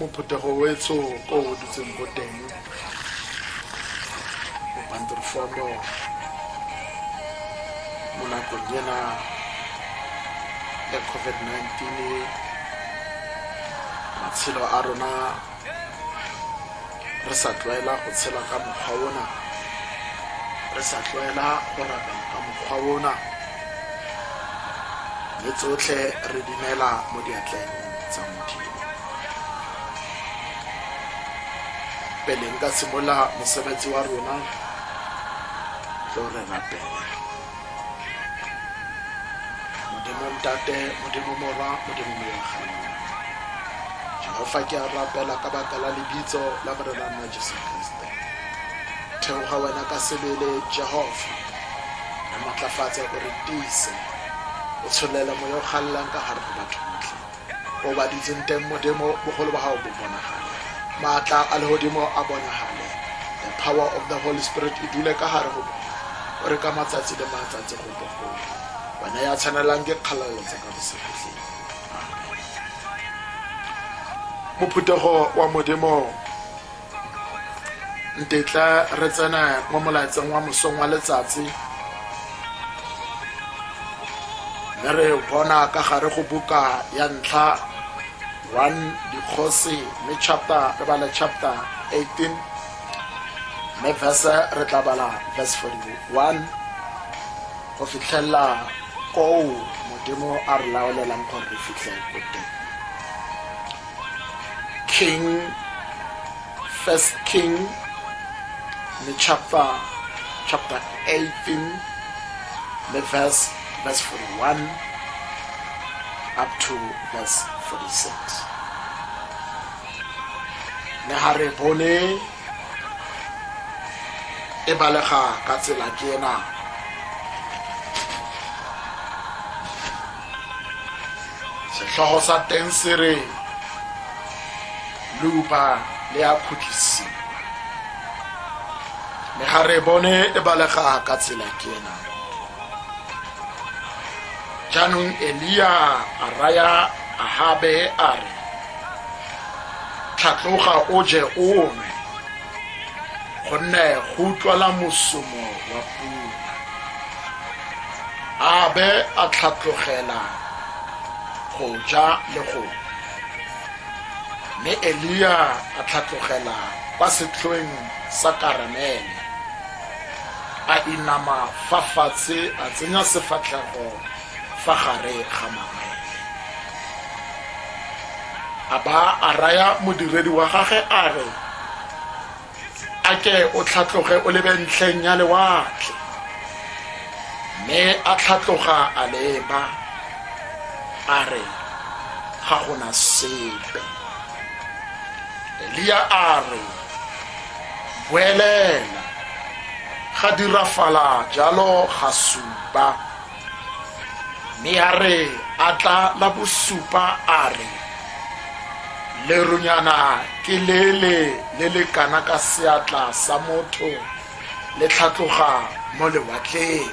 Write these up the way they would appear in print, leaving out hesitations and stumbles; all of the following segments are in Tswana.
Mophuthego wetsho ko o dutseng ko teng mo Banturfondo mo nakong ena ya COVID-19, matshelo a rona re sa tlwaela go tshela ka mokgwa ona, re sa tlwaela go rapela ka mokgwa ona, mme tsotlhe re di neela mo diatleng tsa Modimo. Pele nka simolola mosebetsi wa rona, tlo re rapele. Modimo Ntate, Modimo Morwa, Modimo Moya o Halalelang, Jehova, ke a rapela ka baka la lebitso la Morena nna Jesu Kriste. Theoga wena ka sebele, Jehova, re matlafatse, o re tiise, o tsholele moya o gallelang ka gare go batho botlhe. O ba dutseng teng, Modimo, bogolo ba gago bo bonagale, maatla a legodimo a bonagale, the power of the Holy Spirit e dule ka gare go bona, o re ka matsatsi le matsatsi go bogolo. Wena ya tshwanelang ke kgalalelo tsa ka bosakhutleng. Amen. Mophuthego wa Modimo, ntetla re tsene mo molaetseng wa mosong wa letsatsi, mme re bona ka gare go buka ya ntlha 1 Dikgosi, mme chapter re bala chapter 18, mme verse re tla bala verse 41 go fitlhelela koo Modimo a re laolelang gore re fitlhe ko teng. King, First King, mme chapter 18, le verse 41 up to verse 46. Mme ga re bone e balega ka tsela ke ena. Setlhogo sa teng se re leuba le a khutlisiwa. Mme ga re bone e balega ka tsela ke ena. Jaanong Elia a raya Ahabe a re, Tlhatloga o je o nwe, gonne go utlwala mosomo wa pula. Ahabe a tlhatlogela go ja le go nwa. Mme Elia a tlhatlogela kwa setlhoeng sa Karamele, a inama fa fatshe, a tsenya sefatlhego fa gare ga mangwele. A ba a raya modiredi wa gagwe a re, A ke o tlhatloge o lebe ntlheng ya lewatle. Mme a tlhatloga a leba, a re, Ga go na sepe. Elia a re, Boelela. Ga dirafala jalo ga supa. Mme ya re a tla la bosupa a re, Lerunyana ke lele le le kana ka seatla sa motho le tlhatloga mo lewatleng.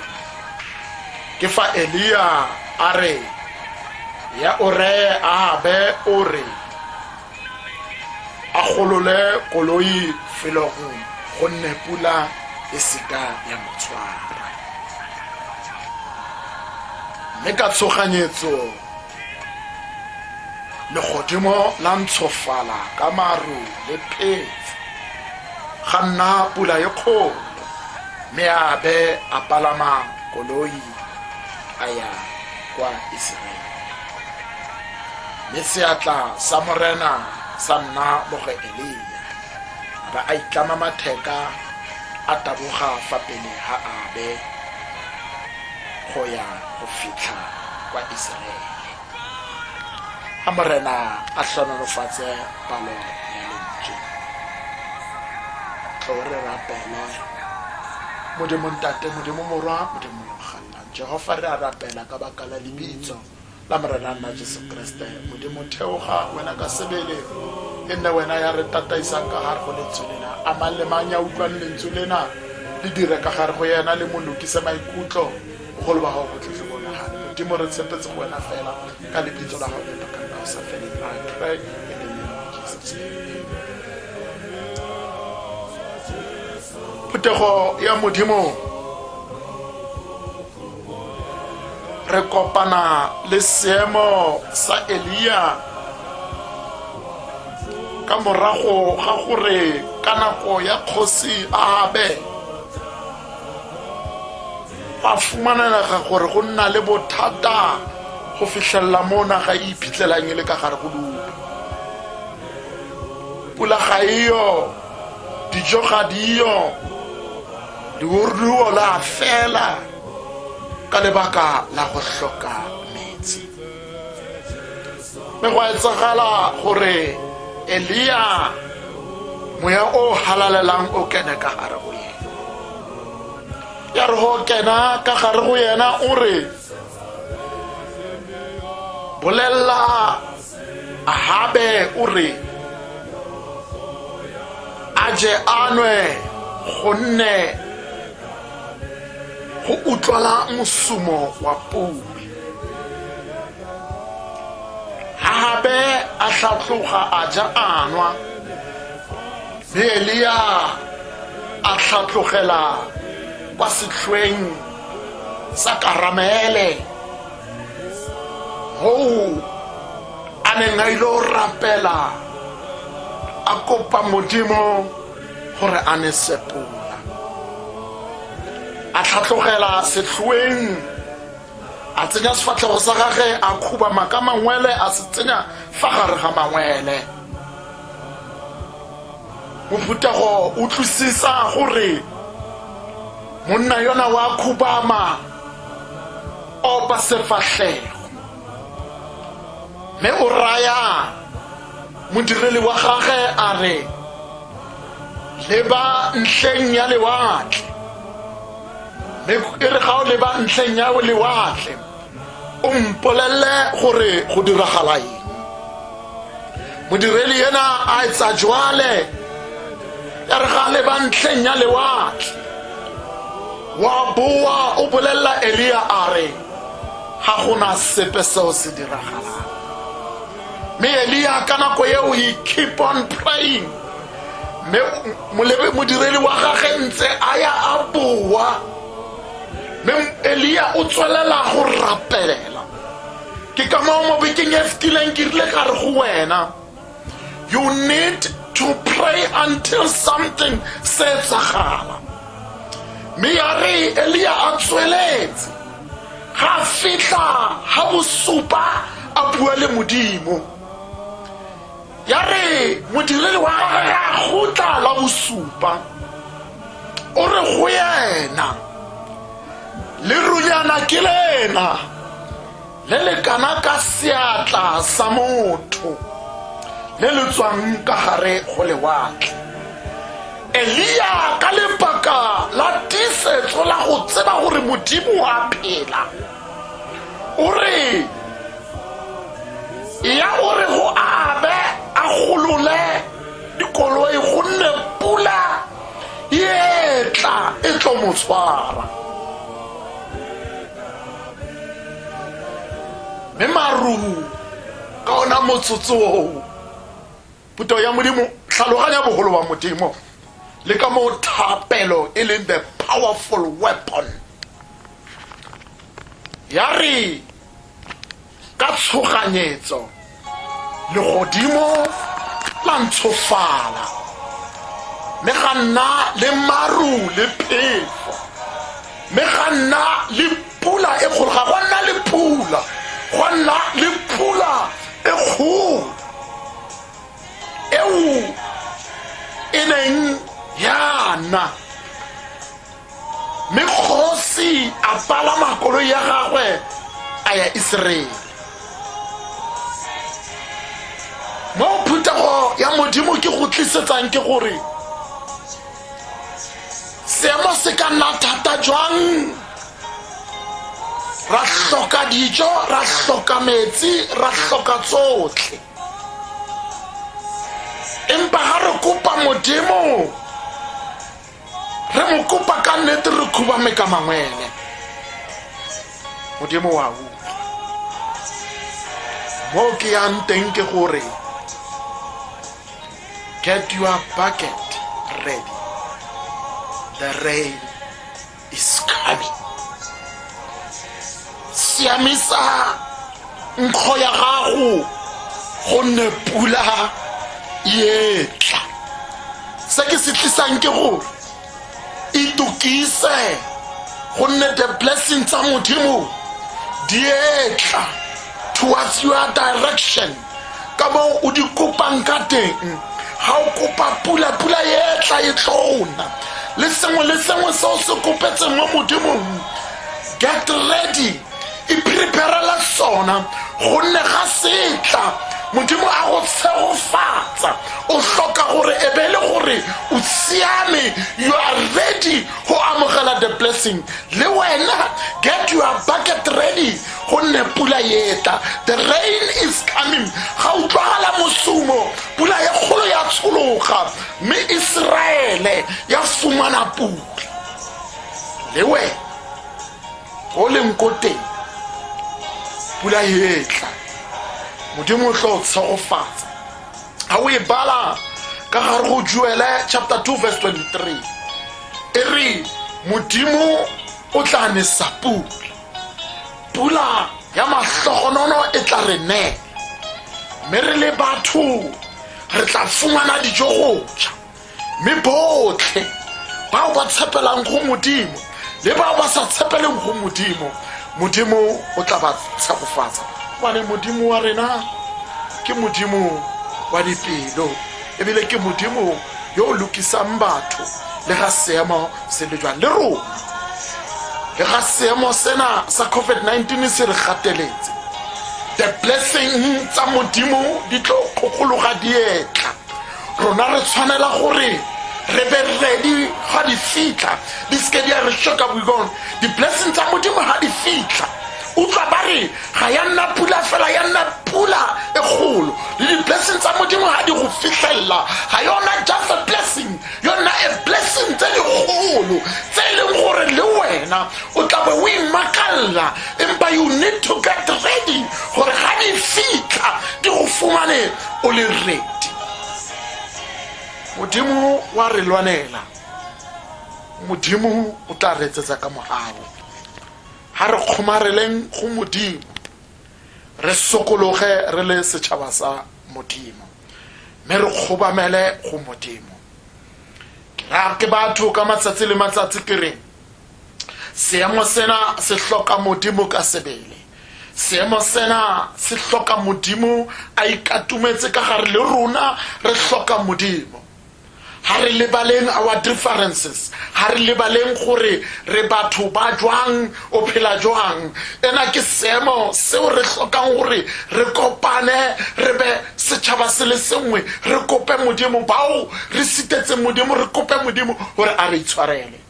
Ke fa Elia a re, Ya o reye Ahabe o re, a golole koloi felong gonne pula e seka ya mo tshwara. Mme ka tshoganyetso legodimo la ntshofala ka maru le phefo, ga nna pula e kgolo, mme a be a palama koloi a ya kwa Iseraele. Mme seatla sa Morena sa nna mo go Elia, a ba a itlama matheka, a taboga fa pele ga Abe go ya go fitlha kwa Iseraele. A Morena a hlonolofatse palo ya lentswe. Tlo re rapele. Modimo Ntate, Modimo Morwa, Modimo Moya o Halalelang. Jehova, re a rapela ka baka la lebitso la Morena nna Jesu Kriste. Modimo, theoga wena ka sebele, e nne wena ya re tataisang ka gare go lentswe lena. A mang le mang ya utlwang lentswe lena le dire ka gare go yena, le mo lokise maikutlo, bogolo ba gago bo tle tle bonagale. Modimo, re tshepetse go wena fela ka lebitso la gago le pakang ka go sa feleng. I pray in the name of Jesus. Phuthego ya Modimo, re kopana le seemo sa Eliya ka morago ga gore ka nako ya kgosi Ahabe gwa fumanelega gore go nna le bothata go fihlelela mo naga e iphitlhelang e le ka gare go leuba. Pula ga eyo, dijo ga diyo, leruo la fela ka lebaka la go hloka metsi. Mme gwa etsagala gore Eliya moya o halalelang o kene ka gare go yena. Ya re go kena ka gare go yena o re, Bolella Ahabe o re, A je a nwe, gonne go utlwala mosumo wa pula. Ahabe a hlatloga a ja a nwa, mme Eliya a hlatlogela kwa sehlweng sa Karamele, moo a neng a ile go rapela a kopa Modimo gore a nese pula. A tlhatlogela sehlweng, a tsenya sefatlhego sa gage, a khubama ka mangwele, a se tsenya fa gare ga mangwele. Mophuthego utlwisisa gore monna yona wa khubama opa sefahlego mme o raya modireli wa gage a re, Leba ntlheng ya lewatle. Mme e re ga o leba ntlheng ya lewatle, o mpolelele gore go diragala eng. Modireli yena a etsa jwale, ya re ga a leba ntlheng ya lewatle, wa boa o bolelela Eliya a re, ga gona sepe seo se diragalang. Mme Eliya ka nako eo he keep on praying, mme modireli wa gage ntse a ya a boa, mme Eliya o tswelela go rapelela. Ke ka moo mo bekeng e fetileng ke rile ka re go wena, you need to pray until something se etsagala. Mme ya re Eliya a tsweletse, ga fitlha ga bosupa a bua le Modimo. Ya re modiredi wa gagwe ga a gotla la bosupa, o re go yena, Lerunyana ke lena le le kana ka seatla sa motho le le tswang ka gare go lewatle. Eliya ka lebaka la tiisetso la go tseba gore Modimo wa phela, o re, Ya o re go Ahabe a golole dikoloi gonne pula e tla e tlo mo tshwara. Mme maru ka ona motsotso oo, phuthego ya Modimo, tlhaloganya bogolo ba Modimo le ka moo thapelo e leng the powerful weapon. Ya re ka tshoganyetso legodimo la ntshofala, mme ga nna le maru le phefo, mme ga nna le pula e kgolo. Ga gwa nna le pula, gwa nna le pula e kgolo eo e neng ya na. Mme kgosi a palama koloi ya gagwe a ya Iseraele. Mo phuthego ya Modimo ke go tlisetsang ke gore seemo se ka nna thata jwang, ra hloka dijo, ra hloka metsi, ra hloka tsotlhe, empa ga re kopa Modimo, re mo kopa ka nnete, re khubame ka mangwele, Modimo wa utlwa. Mo ke yang teng ke gore Get your bucket ready, the rain is coming. Siamisa nkgo ya gago gonne pula e etla. Se ke se tlisang ke gore itokise gonne the blessing tsa Modimo di etla towards your direction ka moo o di kopang ka teng. Ga o kopa pula, pula e tla e tlona le sengwe le sengwe se o se kopetseng mo Modimong. Get ready, e preparela sona, gonne ga setla Modimo a go tshegofatsa, o hloka gore e be le gore o siame, you are ready go amogela the blessing. Le wena, get your bucket ready gonne pula etla, the rain is coming. Ga utlwagala mosumo, pula e kgolo ya tshologa, mme Iseraele ya fumana pula. Le wena o leng ko teng, pula etla, Modimo o tlo o tshegofatsa. Ga o e bala ka gare go Joele chapter 2 verse 23, e re Modimo o tla nesa pula, pula ya mahlogonono e tla re nela, mme re le batho re tla fumana dijo go ja. Mme botlhe bao ba tshepelang go Modimo le bao ba sa tshepeleng go Modimo, Modimo o tla ba tshegofatsa, gobane Modimo wa rena ke Modimo wa dipelo, ebile ke Modimo yo o lokisang batho le ga seemo se le jwang. Le rona, le ga seemo sena sa COVID-19 se re gateletse, the blessing tsa Modimo di tlo kgokgologa di etla. Rona re tshwanela gore re be ready ga di fitlha, di seke di a re shoka boikone. Di-blessing tsa Modimo ga di fitlha, utlwa ba re ga ya nna pula fela, ya nna pula e kgolo. Le di-blessing tsa Modimo ga di go fitlhelela, ga yona just a blessing, yona a blessing tse dikgolo tse e leng gore le wena o tla be o imakalla. Empa you need to get ready gore ga di fitlha di go fumane o le ready. Modimo wa re lwanela, Modimo o tla re etsetsa ka mogau. Ga re kgomareleng go Modimo, re sokologe re le setšhaba sa Modimo, mme re kgobamele go Modimo. Ke ra ke batho ka matsatsi le matsatsi ke reng seemo sena se hloka Modimo ka sebele. Seemo sena se hloka Modimo a ikatumetse ka gare le rona. Re hloka Modimo. Ga re lebaleng our differences, ga re lebaleng gore re batho ba jwang, o phela jwang. Ena ke seemo seo re hlokang gore re kopane, re be setšhaba se le sengwe, re kope Modimo. Bao re sitetseng Modimo, re kope Modimo gore a re itshwarele.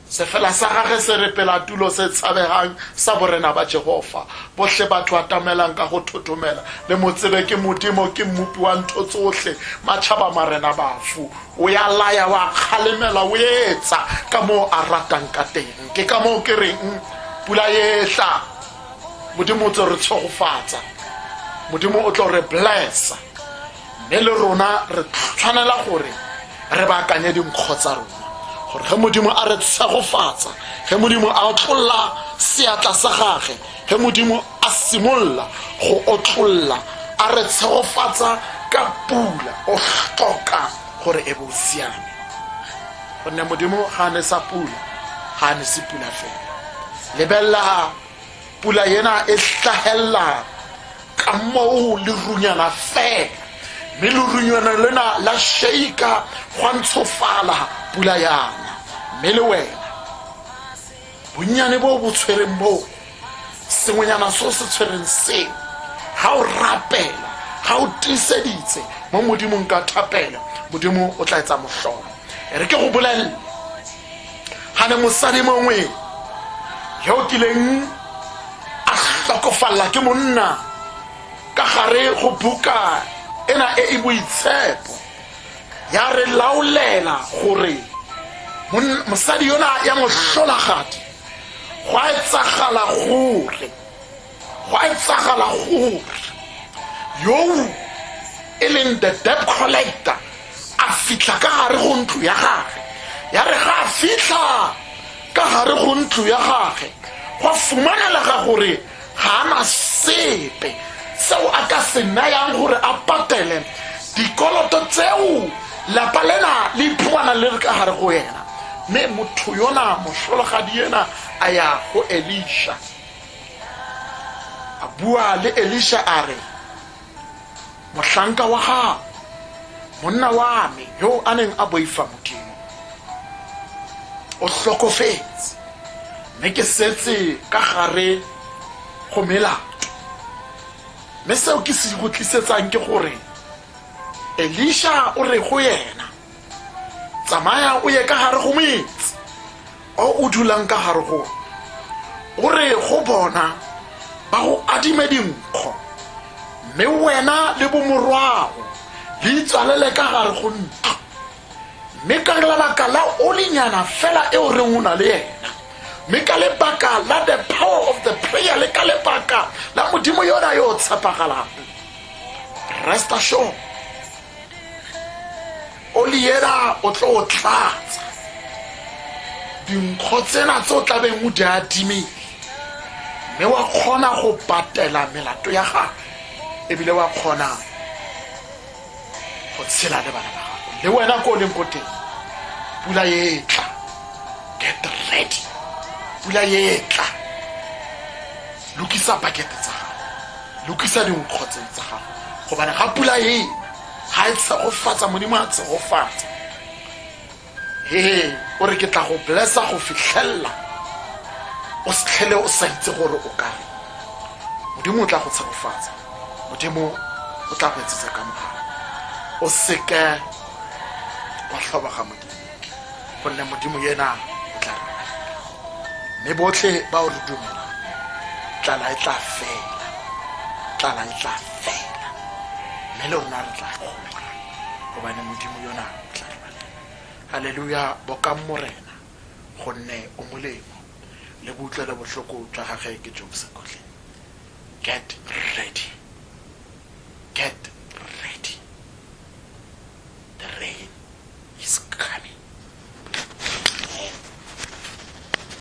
Sefela sa gage se re pela tulo se tshabegang sa borena ba Jehova, bohle batho atamelang ka go thothomela, le mo tsebe ke Modimo, ke mmopi wa ntho tsohle, matšhaba marena bafu. O ya laya, wa kgalemela, o etsa ka moo a ratang ka teng. Ke ka moo ke reng pula etla, Modimo o tlo re tshegofatsa, Modimo o tlo re blessa, mme le rona re tshwanela gore re baakanye dinkgo tsa rona, gore ge Modimo a re tshegofatsa, ge Modimo a otlolla seatla sa gage, ge Modimo a simolola go otlolla a re tshegofatsa ka pula, o hloka gore e bo siame, gonne Modimo ga a nesa pula, ga a nese pula fela. Lebelela pula ena e hlahella ka moo lerunyana fela, mme lerunyana lena la sheika, gwa ntshofala pula yana. Mme le wena, bonnyane bo bo tshwereng boo, sengwenyana so se tshwereng seo, ga o rapela, ga o tiiseditse mo Modimong ka thapelo, Modimo o tla etsa mohlolo. E re ke go bolelele gane mosadi mongwe yo o kileng a hlokofalla ke monna ka gare go buka ena e e boitshepo ya re laolela gore mosadi yona ya mohlolagadi, gwa etsagala gore, gwa etsagala gore yoo e leng the debt collector, a fitlha ka gare go ntlo ya gage. Ya re ga a fitlha ka gare go ntlo ya gage, gwa fumanelega gore ga a na sepe seo a ka se nayang gore a patele dikoloto tseo lapa lena le iphumana le re ka gare go yena. Mme motho yona, mohlologadi yena, a ya go Elisha, a bua le Elisha a re, Mohlanka wa gago, monna wa me yo a neng a boifa Modimo, o hlokofetse, mme ke setse ka gare go melato. Mme seo ke se go tlisetsang ke gore Elisha o re go yena, Tsamaya o ye ka gare go metse o o dulang ka gare go o re go bona ba go adime dinkgo, mme wena le bomorwago le itswalele ka gare go ntlo. Mme ka lebaka la olinyana fela e o reng o na le yena, mme ka lebaka la the power of the prayer, le ka lebaka la Modimo yona yo o tshepagalang, rest assured, oli yena o tlo o tlatsa dinkgo tsena tse o tlabeng o di adimile, mme wa kgona go patela melato ya gago, ebile wa kgona go tshela le bana ba gago le wena ko o leng ko teng. Pula e tla, get ready, pula e tla. Lokisa pakete tsa gago, lokisa dinkgo tse tsa gago, gobane ga pula e ga e tshegofatsa, Modimo a tshegofatsa. He o re, ke tla go blessa go fitlhelela o se tlhele o sa itse gore o ka re. Modimo o tla go tshegofatsa, Modimo o tla go etsetsa ka mogala. O seke wa tlhoboga Modimo, gonne Modimo yena o tla re mme botlhe ba o re dumela, tlala e tla fela, tlala e tla fela, mme le rona re tla kgora, gobane Modimo yona o tla re balela. Halleluja! Bokang Morena, gonne o molemo, le boutlwelo botlhoko jwa gage ke jo bo sa khutleng. Get ready.